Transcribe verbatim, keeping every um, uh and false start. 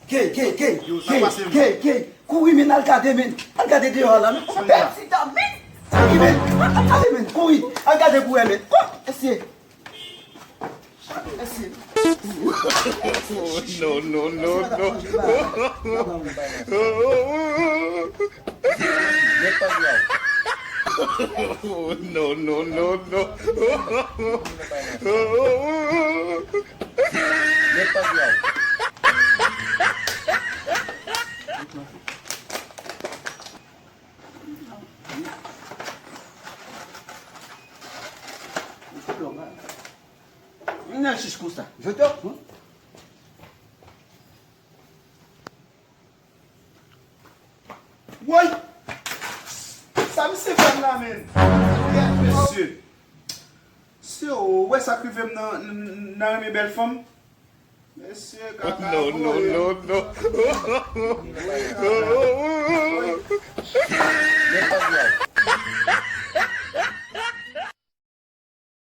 Gay, gay, gay, gay, gay, gay. Kouri, men, al gade, men. Al gade deyò a la, men. Ou pèdi dan, men. Kouri, men. Al gade, men. Kouri. Al gade pou wè, men. Oh, mesye. Mesye. No, no, no, no. No, no, no, no. Mwen nan chich konsa. Je te pran. Woy! Sa misye fè m la, menn? Gad mesye. Se w wè sa k rive m nan nan renmen bèl fanm? Mesye kaka. No, no, no, no.